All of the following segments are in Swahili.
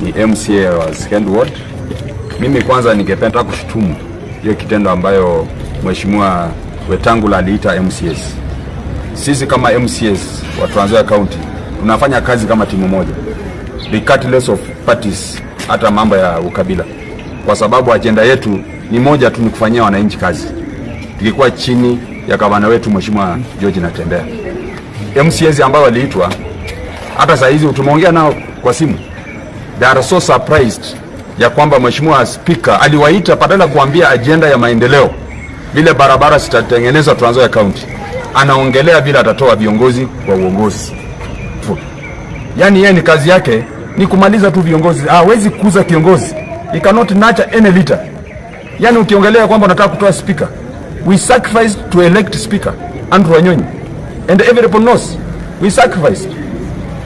Ni MCA wa Second Ward. Mimi kwanza ningependa kushutumu hiyo kitendo ambayo Mheshimiwa Wetangula aliita MCAs. Sisi kama MCAs wa Trans Nzoia County tunafanya kazi kama timu moja, regardless of parties, hata mambo ya ukabila, kwa sababu ajenda yetu ni moja tu, ni kufanyia wananchi kazi, tukikuwa chini ya gavana wetu Mheshimiwa George Natembeya. MCAs ambao waliitwa, hata saa hizi tumeongea nao kwa simu, they are so surprised ya kwamba Mheshimiwa Spika aliwaita badala kuambia ajenda ya maendeleo, vile barabara zitatengenezwa Trans Nzoia County, anaongelea vile atatoa viongozi wa uongozi. Yaani yeye ni kazi yake ni kumaliza tu viongozi, hawezi kuza kiongozi. He cannot nurture any leader. Yaani ukiongelea kwamba unataka kutoa speaker, we sacrificed to elect Speaker Andrew Wanyonyi and everybody knows we sacrificed.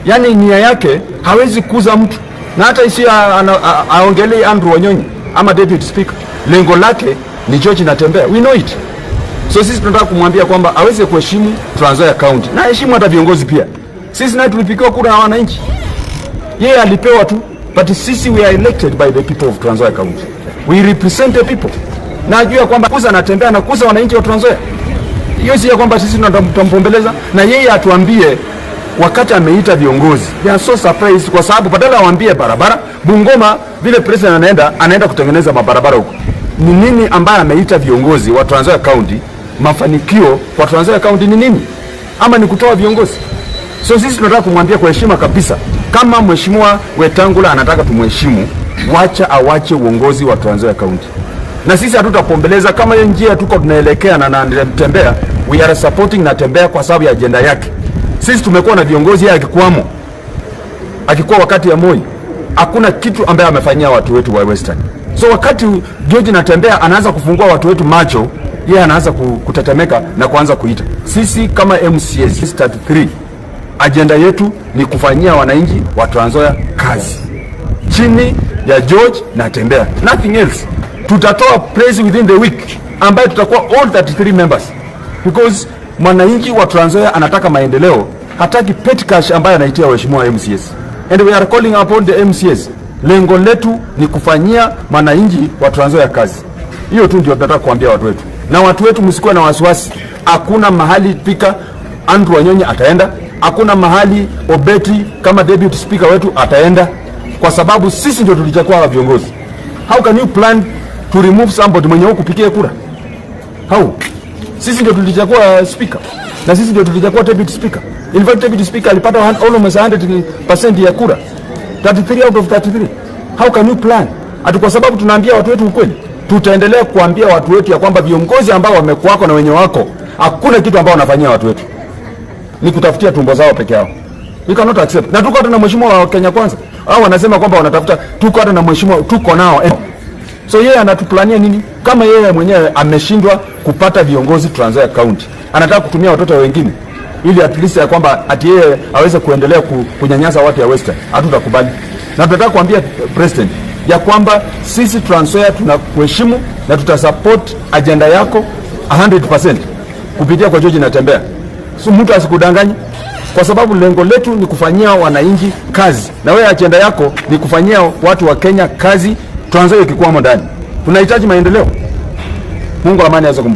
Yaani nia yake hawezi kuza mtu na hata isi aongelee Andrew Wanyonyi ama deputy speaker, lengo lake ni George Natembeya, we know it. So sisi tunataka kumwambia kwamba aweze kuheshimu Trans Nzoia County na heshimu hata viongozi pia. Sisi naye tulipigiwa kura na wananchi, yeye alipewa tu, but sisi we are elected by the people of Trans Nzoia County, we represent the people. Na ajua kwamba kuza Natembeya na kuza wananchi wa Trans Nzoia. Hiyo si ya kwamba sisi tutampombeleza, na yeye atuambie wakati ameita viongozi, they are so surprised kwa sababu badala waambie barabara Bungoma, vile president anaenda kutengeneza mabarabara huko. Ni nini ambaye ameita viongozi wa Trans Nzoia County? Mafanikio kwa Trans Nzoia County ni nini? Ama ni kutoa viongozi? So sisi tunataka kumwambia kwa heshima kabisa, kama Mheshimiwa Wetangula anataka tumheshimu, wacha awache uongozi wa Trans Nzoia County, na sisi hatutapombeleza. Kama hiyo njia tuko tunaelekea na Natembeya, we are supporting Natembeya kwa sababu ya ajenda yake. Sisi tumekuwa na viongozi, yeye akikuwamo, akikuwa wakati ya Moi, hakuna kitu ambaye amefanyia watu wetu wa Western. So wakati George Natembeya anaanza kufungua watu wetu macho, yeye anaanza kutetemeka na kuanza kuita. Sisi kama MCAs 33, ajenda yetu ni kufanyia wananchi wa Trans Nzoia kazi chini ya George Natembeya, nothing else. Tutatoa press within the week ambayo tutakuwa all 33 members because mwananchi wa Trans Nzoia anataka maendeleo, hataki petty cash ambayo anaitia waheshimiwa MCAs. And we are calling upon the MCAs. Lengo letu ni kufanyia mwananchi wa Trans Nzoia kazi. Hiyo tu ndio tunataka kuambia watu wetu, na watu wetu msikuwe na wasiwasi. Hakuna mahali Spika Andrew Wanyonyi ataenda, hakuna mahali Obeti kama deputy speaker wetu ataenda, kwa sababu sisi ndio tulichagua hawa viongozi. How can you plan to remove somebody mwenye hukupigia kura? How? Sisi ndio tulichagua speaker na sisi ndio tulichagua deputy speaker. In fact, deputy speaker alipata almost 100% ya kura, 33 out of 33. How can you plan? Ati kwa sababu tunaambia watu wetu ukweli. Tutaendelea kuambia watu wetu ya kwamba viongozi ambao wamekuwako na wenye wako, hakuna kitu ambao wanafanyia watu wetu, ni kutafutia tumbo zao peke yao. We cannot accept. Na tuko hata na mheshimiwa wa Kenya Kwanza. Hao wanasema kwamba wanatafuta, tuko hata na mheshimiwa, tuko nao. So yeye anatuplania nini? Kama yeye mwenyewe ameshindwa kupata viongozi Trans Nzoia County, anataka kutumia watoto wengine ili at least ya kwamba ati yeye aweze kuendelea kunyanyasa watu ya Western. Hatutakubali. Na tunataka kuambia president ya kwamba sisi Trans Nzoia tunakuheshimu na tutasupport agenda yako 100% kupitia kwa George Natembeya. So mtu asikudanganye kwa sababu lengo letu ni kufanyia wananchi kazi, na wewe agenda yako ni kufanyia watu wa Kenya kazi, Trans Nzoia ikikwamo ndani. Tunahitaji maendeleo. Mungu amani aweze kumbariki.